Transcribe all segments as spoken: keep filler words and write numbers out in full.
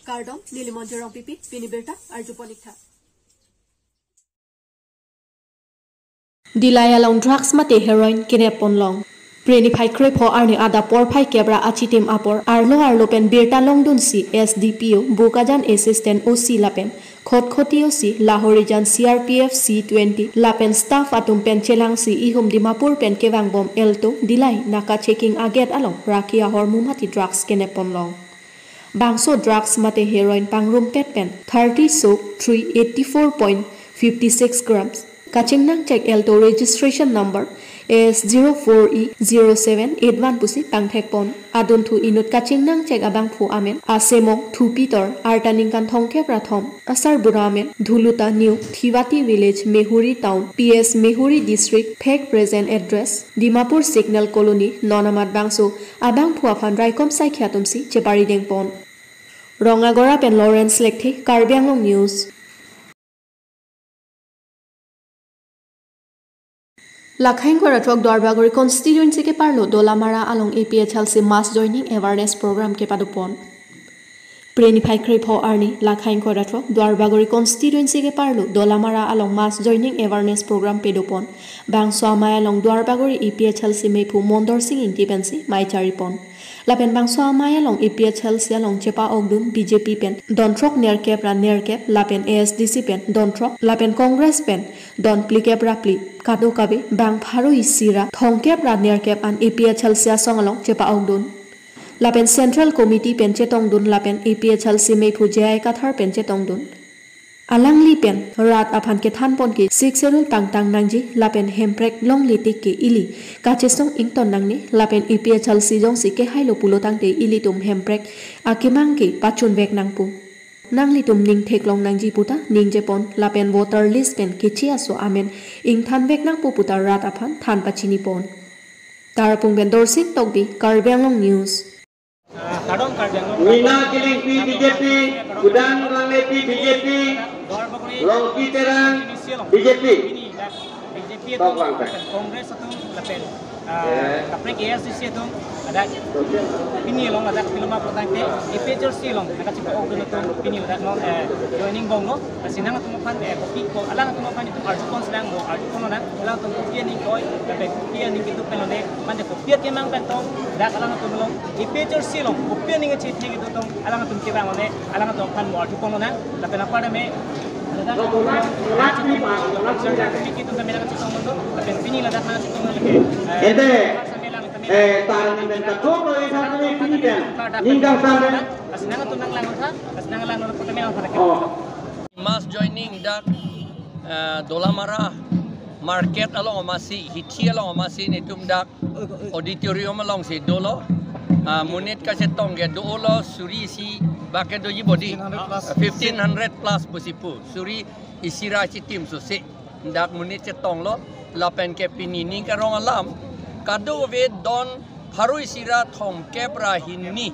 Kardom, neli Monjir Rongpipi, pini birta arjupon ik tha. Dillai along drugs mate heroin kenep ponlong. Phre niphai krepho arni adap porphai kep ra achitim apor arlo arlo pen birta longdunsi S D P O, Bokajan Assistant O C lapen Khatkhati O C, Lahorijan C R P F C twenty lapen staff atum pen chelangsi ihum Dimapur pen kevangbom Alto, Dillai naka checking agate along raki ahormu mati drugs kenep ponlong. Bangso drugs mate heroin pangrumpet pen thirty sok three eighty four point fifty six grams. Kachingnangchek Alto registration number S zero four E zero seven eight one pusi pangthekpon. Adunthu inut kachingnangchek abangphu amen Asemong Thupi Tor, arta ningkan thomkep ra thom, asarbura amen Dhuluta New Thivati Village, Mehuri Town, P S Mehuri District, phek present address Dimapur Signal Colony, non amat bangso abangphu aphan raikom saikhi atumsi cheparidengpon. Rongagora pen Lawrence Lekthe, Karbi Anglong News. Lakhaing kora throk Duarbagori constituency keparlo Dolamara along A P H L C mass joining awareness program kepadopon. Phre niphai krepho arni Lakhaing kora throk Duarbagori constituency keparlo Dolamara along mass joining awareness program padopon. Bangso amei along Duarbagori A P H L C mephu Mondor Sing Ingti pensi mei charipon. Lapen bangso amei along A P H L C along chepa-okdun B J P pen don throk nerkep ra nerkep, lapen A S D C pen don throk, lapen Congress pen don phlikep ra phli, kadokave bang pharo isi ra thomkep ra nerkep an A P H L C asong along chepa-okdun. Lapen Central Committee pen chetongdun lapen A P H L C mephu J I Kathar pen chetongdun. Alangli pen rat aphan kethanpon ke Sixth Schedule tangtang nangji lapen hemprek longle tik ke ili kachesong ington nangne lapen A P H L C jongsi kehailo pulo tangte ilitum hemprek akemang ke pachunvek nangpo. Nanglitum ning theklong nangji puta ningjepon lapen voter list pen keche aso amen ingthanvek nangpo puta rat aphan than pachinipon. Tarapung pen Dorsing Tokbi, Karbi Anglong News. Kardom Karbi Anglong. Mina Kilingpi B J P, Kudan Ranglepi B J P, Rongpi Terang B J P. Ini dak B J P atum, Congress atum lapen, ah, kaprek A S D C atum, ladak pini along ladak piloma protang te A P H L C along nakachipa-okdun atum pini ladak non, eh, joining bomlo. Lasi nangtum aphan, eh, kopi ko, alangtum aphan itum arjupon selang mo, arjupon nang, alangtum kopi aning ke-oi, lapen kopi aning kedo pen lone, mane kopi akemang pen tong, dak alangtum along, A P H L C along, kopi aning kachetheng kedo tong, alangtum kevang lone, alangtum aphan mo arjupon nang, lapen apar me, kopi kedo kami nangchetong lo, lapen pini ladak nangchetong lo ke, eh, Ede, eh, tar ni men ta thok lo, eh, tar ni pini pen, ningkang san. Lasi nangtum nanglang tha, lasi nanglang lo, kami nang tha. Oh. Mass joining dak, eh, Dolamara market along amatsi, hithi along amatsi netum dak auditorium alongsi dolo. Ah, monit kachetong ke dolo suri isi bak ke doji bodi. Fifteen hundred plus. Fifteen hundred plus pusi pu. Suri isi ra chitim susi. Dak monit chetonglo. Lapen ke pini ning karong alam. Kadokave don pharo isi ra thomkep ra hini.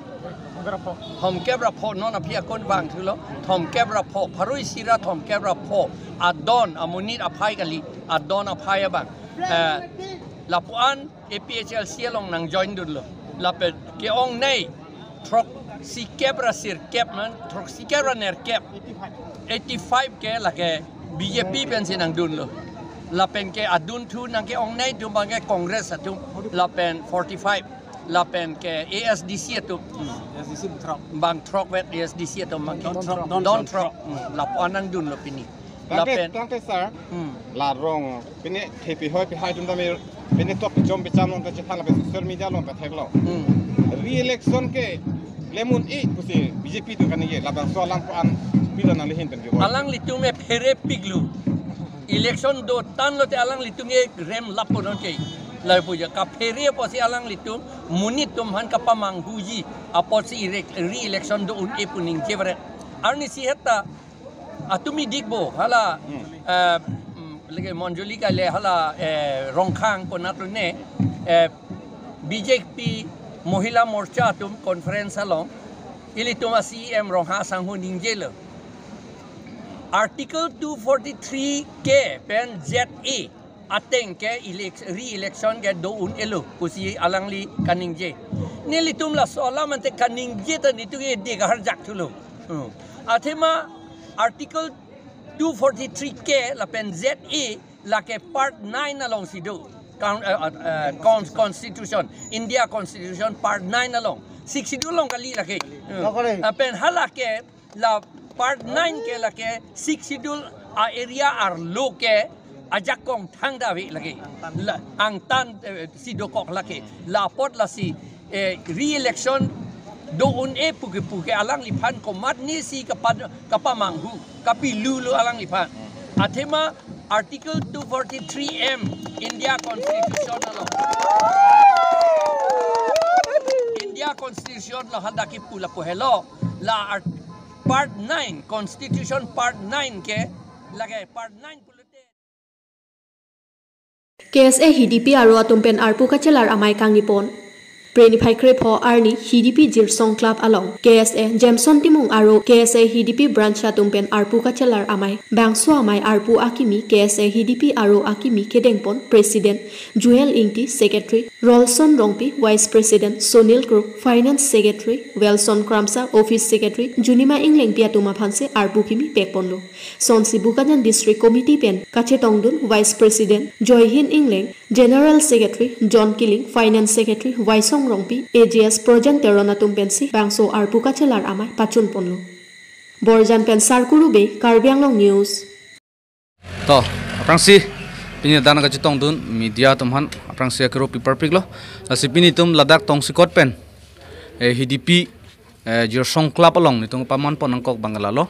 Thomkep ra pho non aphi akon vangthulo. Thomkep ra pho, pharo isi ra thomkep ra pho. Adon, amonit aphai kali, adon aphai abang. Eh, lapuan A P H L C along nangjoin dunlo. Lapen ke-ongnei throksikep ra sirkep man, throksikep ra nerkep. Eighty-five ke lake B J P pensi nangdunlo. Lapen ke adunthu nang ke-ongnei atum abang ke Congress atum. Lapen forty-five. Lapen ke A S D C atum. Hmm. A S D C bang throk. Bang throk vet A S D C atum abang ke. Don throk. Don throk. Hmm. Lapuan nangdunlo pini. Tangte, lapen tangte sir. Hmm. La rong. Pini thepi hoi pi hai atum tame. Pini tok pijom pijam along ta chethan lapen social media along ta theklo. Hmm. Re-election ke lemon e pusi B J P atum kaningje, labangso alam ko-an pilo nangli ahin pen ke. Alanglitum e phere piklo. Election do tan lote alanglitum e rem lapo non ke. Lapu ja kaphere apotsi alanglitum monit atum aphan kapamanghuji apotsi re-, re-election do un-e pu ningje bret. Arnisi heta atum idik bo hala, hmm, eh, mm, lagi Monjoli kale hala, eh, Rongkhang konat lo ne, eh, B J P Mohila Morcha atum conference along ilitum a C E M Ronghang asangho ningjelo. Article two forty-three K pen Z A ateng ke elec-, re-election ke do un-elo pusi alangli kaningje. Nelitum laso alam ante kaningje ta netum ke de kahar jak thulo. Hmm. Athema Article two forty-three K lapen Z A lake Part nine alongsi do. Con-, eh, eh, con-, Constitution, India Constitution Part nine along. Sixth Schedule along kali lake. Hmm. Lo kali. Lapen halake la Part nine ke lake Sixth Schedule a-area arlo ke ajakong thangta ave lake. La, angtan, eh, si dokok lake. La apot lasi, eh, re-election do un-e pu ke pu ke alangliphan komatne si kapa-, kapamanghu, kapilu lo alangliphan. Athema Article two forty-three M India Constitution along. India Constitution along hadak kipu lapu helo. La art-, Part nine, Constitution Part nine ke, lake Part nine pulote. K S A H D P aro atum pen arpu kachelar amei kangni pon. Phre niphai krepho arni H D P Jirsong Club along K S A Jameson Timung aro K S A H D P branch atum pen arpu kachelar amei. Bangso amei arpu akimi K S A H D P aro akimi kedeng pon President Joel Ingti, Secretary Rolson Rongpi, Vice President Sonil Kro, Finance Secretary Wilson Kramsa, Office Secretary Junima Inglengpi atum aphansi arpu kimi pek ponlo. Sonsi Bokajan District Committee pen kachetongdun Vice President Joyhin Ingleng, General Secretary John Killing, Finance Secretary Waisong Rongpi, A G S Projen Teron atum pensi bangso arpu kachelar amei pachun ponlo. Borjan pen Sarkuru Bey, Karbi Anglong News. To, aphrangsi pini dan kachetongdun media atum aphan aphrangsi akero pi parpiklo. Lasi pini itum ladak tongsekot pen, eh, H D P, eh, Jirsong Club along nelitum paman pon nangkok abang ke lalo.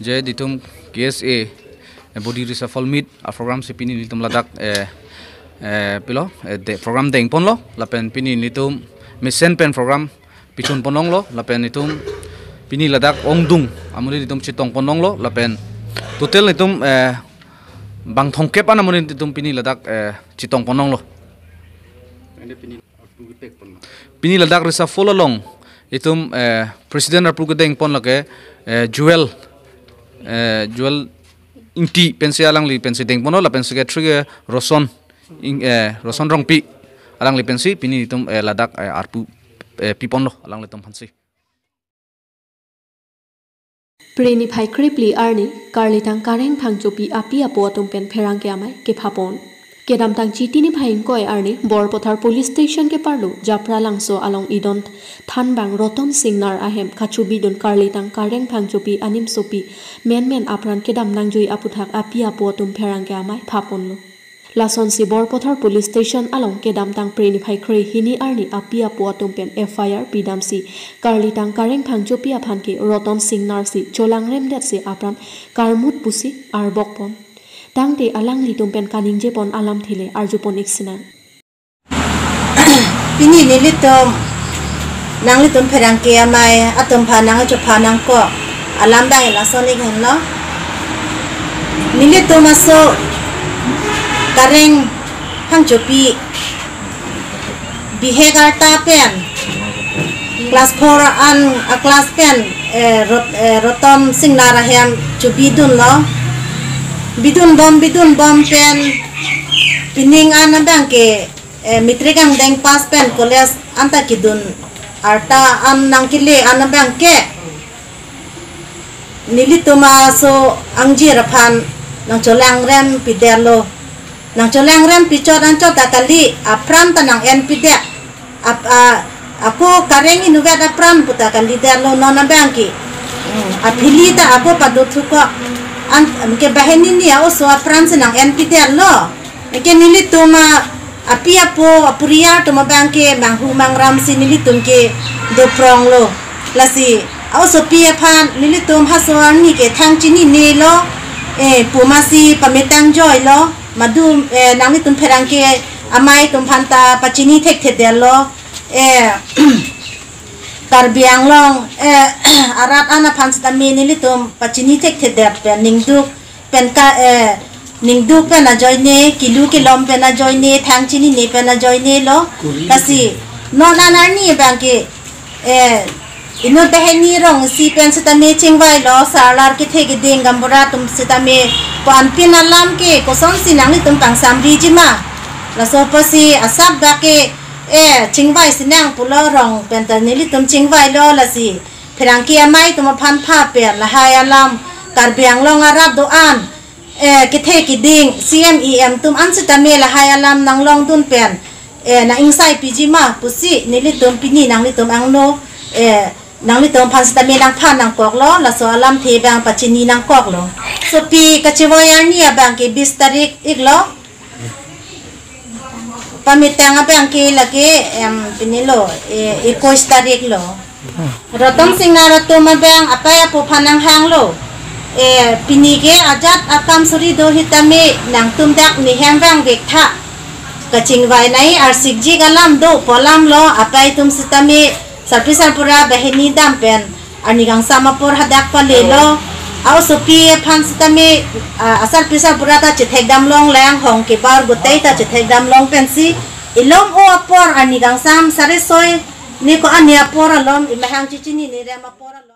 Je nelitum K S A, eh, body reshuffle meet a-program si pini nelitum ladak, eh, eh, pilo, eh, de, program deng ponlo. Lapen pini nelitum mesen pen program pichun ponlonglo. Lapen itum pini ladak ongdung amonit itum chetong ponlonglo. Lapen total itum, eh, bang thomkep an amonit itum pini ladak, eh, chetong ponlonglo. Pini ladak reshuffle along itum, eh, President arpu kedeng pon lake, eh, Joel, eh, Joel Ingti pensi alangli pensi deng ponlo, lapen Secretary ke Roson Ing-, eh, Roson Rongpi, alangli pensi pini itum, eh, ladak, eh, arpu, eh, pi ponlo alanglitum aphansi. Phre niphai krephli arni Karlitang Kareng Phangchopi api apo atum pen pherangke amei kepha pon. Kedamtang Chiti niphai ingkoi arni Borpathar Police Station keparlo Japralangso along idon thanbang Roton Singnar ahem kachobidun Karlitang Kareng Phangchopi animsopi menmen apran kedam nangjui aputhak api apo atum pherangke amei pha ponlo. Lasonsi Borpathar Police Station along kedamtang Phre niphai krehini arni api apo atum pen F I R pidamsi Karlitang Kareng Phangchopi aphan ke Roton Singnar si cholangremdetsi apran karmut pusi arbok pon. Tangte alanglitum pen kaningje pon alamthe le arju pon-ik sinang. Pini nelitum, nanglitum pherangke amei atum aphan nangchopha nangkok alam abang lason-ik henlo. Nelitum aso Kareng Phangchopi bihek arta pen class four an a-class pen, eh, Rot-, eh, Roton Singnar ahem chobidunlo. Bidunbom, bidunbom pen pining an abang ke, eh, matric angdeng pass pen college anta kedun arta an nangkele an abang ke nelitum aso angjir aphan nangcholangrem pidetlo. Nangcholangrem pichot anchot ta kali, apran ta nang-en pidet. Ap-, a, ako Kareng inutvet apran puta kalidetlo non abang ke. Hmm, aphili ta ako padothu ko. An, ke banghini ni a-oso apran si nang-en pidetlo. Ke nelitum a, api apo, apuriar atum abang ke manghu mangramsi nelitum ke dopronglo. Lasi a-osopi aphan nelitum haso arni ke thang chininelo. Eh, pu masi pametang joilo. Madu, eh, nanglitum pherangke amei atum aphan ta pachini thekthedetlo. Eh, Karbi Anglong, eh, arat an aphan sitame nelitum pachini thekthedet pen ningduk pen ka, eh, ningduk pen ajoine, kilu kilom pen ajoine, thang chinine pen ajoinelo. Lasi non an arni abang ke, eh, inut banghini rong isi pen sitame chingvailo, sarlar kethe keding gaonbura atum sitame, ko anpin alam ke kosonsi nanglitum pangsamriji ma. Laso apotsi asap bak ke, eh, chingvai sinang pulo rong pen ta nelitum chingvailo lasi. Pherangke amei atum aphan pha pen lahai alam Karbi Anglong arat do-an, eh, kethe keding, C M E M atum an sitame lahai alam nanglongdun pen, eh, nang-ingsai piji ma pusi nelitum pini nanglitum angno, eh, nanglitum aphan sitame nangphan nangkoklo, laso alamthe abang pachini nangkoklo. Sopi kachevoi arni abang ke bis tarik iklo. Pamitang abang ke lake, em, pini lo, eh, ekuis tarik lo. Rotong Singnar atum abang apei apo aphan nanghanglo. Eh, pini ke ajat akam suri do hitame nangtum dak nehem vangvek tha. Kachingvai nai arsikjik alam do pu alam lo, apei atum sitame sarpi sarpura banghini dam pen arni kangsam apor hadak palelo. A-osopi aphan sitame, ah, asarpi sarpura ta chethekdam longlang, hong kebar gotei ta chethekdam long pensi, ilom o apor arni kangsam sare soi ni ko ani apor alom imahang chichinine rem apor alom.